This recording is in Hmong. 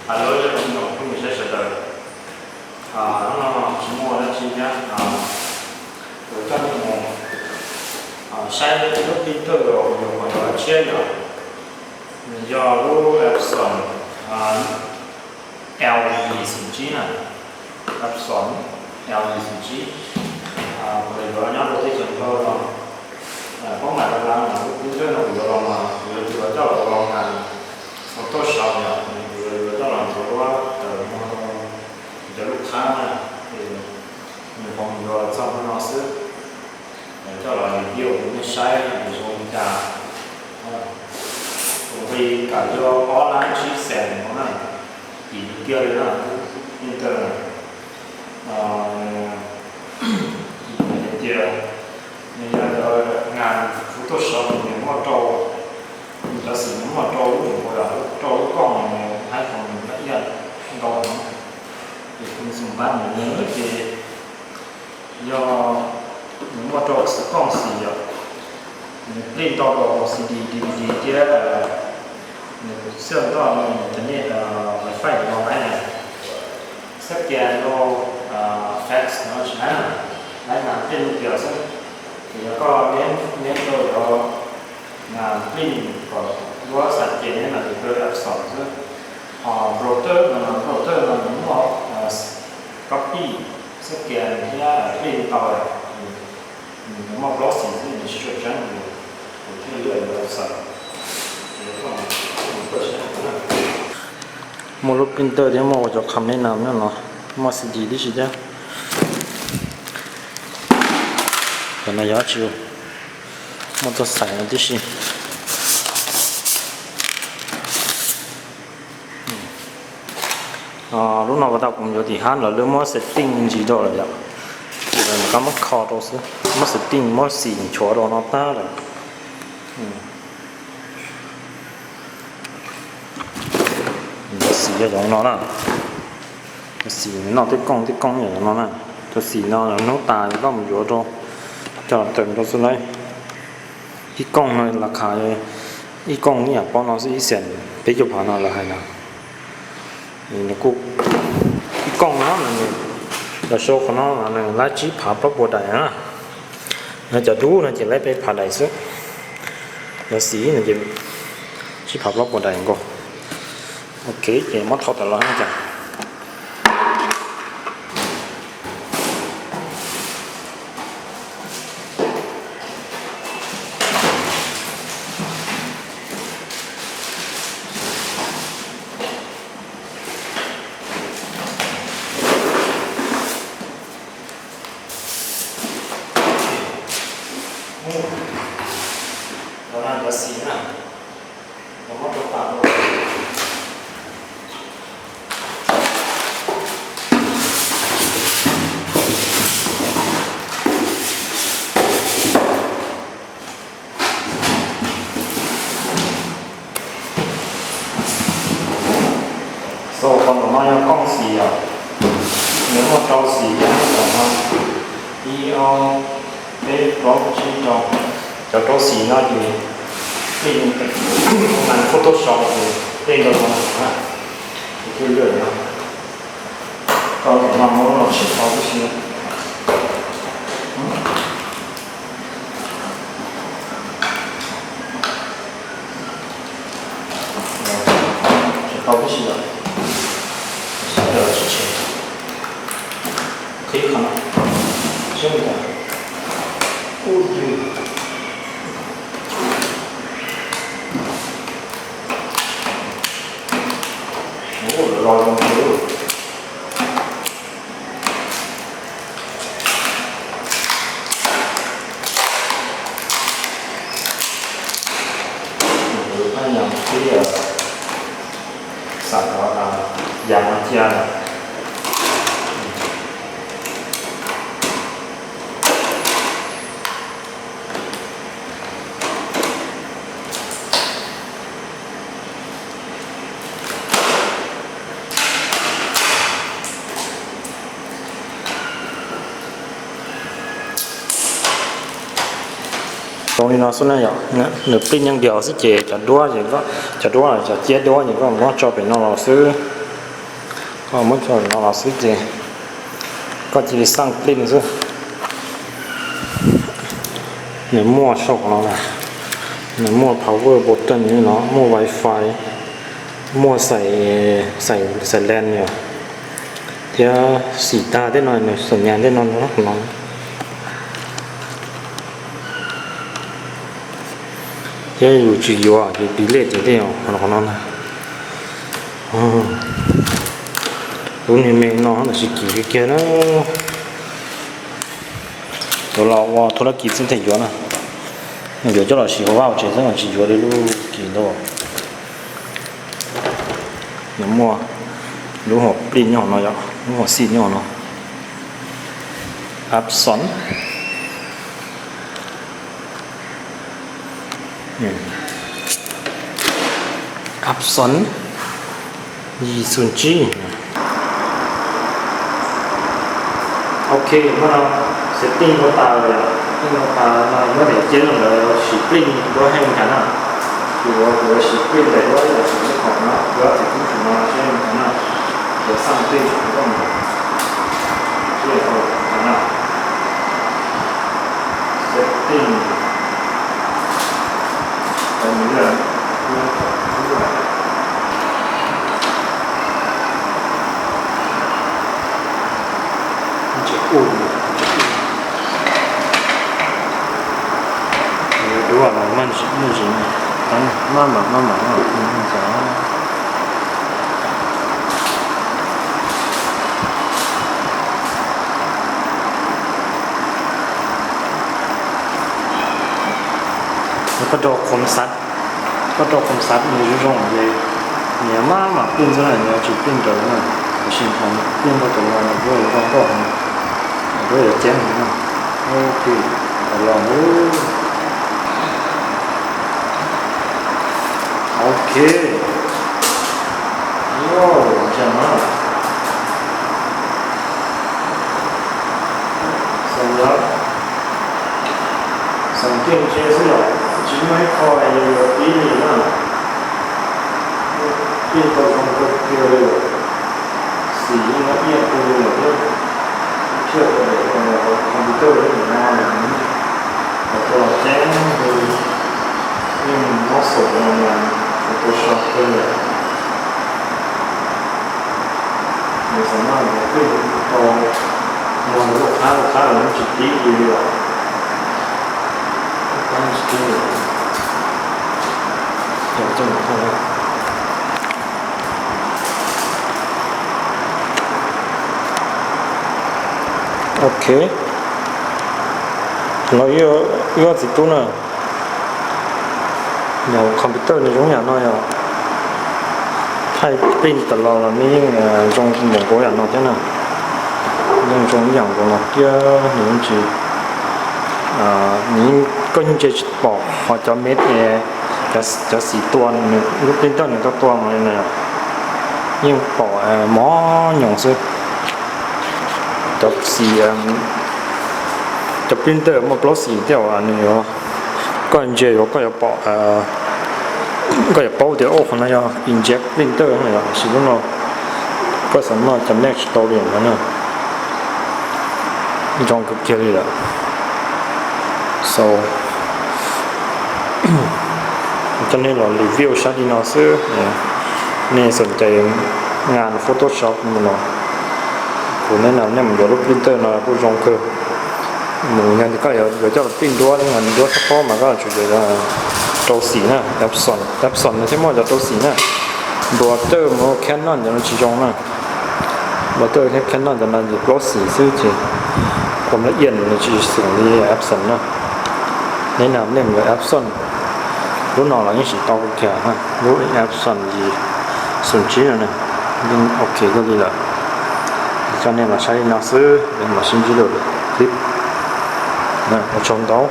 Hello, ib tsoom phooj ywg saib sawv daws, hnub no tsis muaj dab tsi thiab, kuv coj nej mus saib lub printer uas kuv yuav kom yuav tshiab yom, nws yog lub Epson L yim xum tsib na, Epson L yim xum tsib. Kuv yuav nyob rau teb chaws Nplog no, pab mam rau lab no, lub printer no kuv yuav los mas kuv yuav coj los ua los ngas Photoshop yom, kuv yuav coj los nthuav duab tawm muag rau cov lub qhab na, es nws pom yuav txog hnub no xwb. Coj los review rau nej saib zoo li cas. Kuv nqi kam yuav ob lab tsib xees no na, kim kiag li na, printer na. Hais tias nws yog cov ngas Photoshop nws muaj rau, cov xim nws muaj rau lub, rau lub kooj nws hais tias nws lab iaj ntau heev. Ces kuv xum npab nws ces yog nws muaj rau xim kooj xim yom, nws print tau rau hauv C D, D V D thiab nws xwb ntoj no nws cov nej wifi no laiv na. Xab kias rau fax no tsis laiv na, laiv mas print kiag xwb. Ces yog koj neb rau cov print kom duab xab kias neb mas ces koj Epson xwb. Ho printer no, printer no nws muaj copy xab kias thiab print tau, nws muaj plaub xim xwb, nws tsis tshua tseeb, kuv thiaj li yuav Epson. Muaj lub printer thiab muaj ua cov qham nej na, no muaj C D tib si thiab. Cov no yog dab tsi? Muaj txoj xais no tib si. Lub no pas tau kuv yuav tim hab lawv lub muab setting me ntsis rau lawm yom. Ces lawv rov qab muab kho rau xwb, muab setting muab xim nchuav rau no tag lawm. Cov xim yog cov no na. Cov xim noj tej kooj tej kooj yog cov no na. Cov xim no hnub tas koj mus yuav rau, coj tawm rau xwb lauj. Ib kooj no las khas, ib kooj ib yam pob no xwb ib xees peb caug phav no lawv hais na. Nws kuj ib kooj no, lawv sau qhov no mas nws laib tsib phav plaub puas daim na. Cov dub no ces laib peb phav daim xwb. Cov xim no ces tsib phav plaub puas daim nkaus. Ok, ces muab thau tawm los no cas. Cov no cov xim na, cov muab rau tas rau. Xaus qhov ntawm no yog kooj xim yom, nws muaj rau xim yom, ib ob peb plaub tsib rau. Cov rau xim no ces tej nais Photoshop ces tej nkaus no na, ces thiaj lwj no. Rau ntawm no muab los tsis tau tib si. Tsis tau tib si lawm. Sawv daws tsis tshev. Qhib qhov no. Seb li cas. Ub, yws. Ub, loj zoo li. Kuv pab nyas qhib xam rov yav no cia lawm. Zoo li no xwb na yom, nws print nyeej diaus xwb ces cov duab, cov duab, cov ciab duab ces koj muab tso pem no los xwb. Muab tso no los xwb ces koj cia li xaj plij xwb. Nws muaj sau qhov no, nws muaj power button no, muaj wifi, muaj xais, xais lan yom, thiab xim tag tej no, nws xim nyas tej no, no qhov no. Thiab yus tsis yuav ces delete ces tej qhov no na. Lub niag me no tam sis kim kiag kiag na. Yuav los ua thub lab kis xwb thiaj yuav na. Yuav coj los siv hauv vaj hauv tsev xwb tsis yuav li lub kis ntau. Nws muaj lub hauv plij nyob no yom, lub hauv xim nyob no. Epson. Epson yim xoom tsib. Ok, muab no setting ua tas lawm, setting ua tas no muab daim cia rau ntawd siv plij duab heej ntawd na. Kuv yuav siv plij daim duab ib yam li qhov no, duab ces kuv tsis no seb ntawd na. Yuav xaj plij ntawm koj mus, seb ntawd na. Setting. Duab no maj ntsis, maj ntsis, maj mam, maj mam no. Koj rau qhov xav, koj rau qhov xav nws zoo zoo ces nyias maj mam plij xwb na, nyias tsis plij nrawm na. Tiam sis qhov plij ntau cov los nws kuj zoo nkauj, nws kuj yuav ceeb heev na. Ok, los lawm. Ok. Wow, ntsia na. Xav yog, xav tiaj ntse xwb yom, tsis muaj ib qho es yuav pib li na. Pib tau zoo kawg kiag li. Xim yeej muab iab kawg li lawm thiab. Thiaj tau daim computer li no, kom tau los ceeb li, yeej mob xaum no mas Photoshop kawg li. Nws xam maj nws twb tau muag nws lub qab lub qab los yeej tsis pib li os. Ok, no ib ob txiv tub na, yog computer nws zoo yam no yog thaij print tas los los nws yeej zoo npaum nkaus yam no thiab na. Yeej zoo ib yam nkaus no thiab nws yeej tsis, nws yeej, koj yeej ntsia tsis pom qhov cov me, cov xim tua, lub printer nws tau tua mas yeej pom mos nyoos xwb. Cov xim, cov printer muaj plaub xim thiab uas nws yuav, koj ntsia yuav koj yuav pom, koj yuav paub tias qhov no yog inkjet printer no yom, tiam sis lub no koj xam maj connect tsis tau li no na. Zoo kawg kiag li lawm. So, coj nej los review saib li no xwb. Nej xom cai ngas Photoshop mus los, kuv nej na, nej mus yuav lub printer no kuj zoo kawg. Mus yog koj yuav coj los print duab, duab txhob paub mas koj tsum yuav rau xim na, Epson, Epson no thiaj muaj cov rau xim na. Brother mus Canon cov no tsis zoo na. Brother thiab Canon cov no ces plaub xim xwb ces ua laj iaj nws tsis xum li Epson na. Nej na, nej mus yuav Epson, lub no los yeej siv tau kiag na, lub Epson yim xoom tsib no na, yeej ok kawg li lawm. Coj nej los saib li no xwb, mam sib ntsib dua clip. Ua tsaug ntau.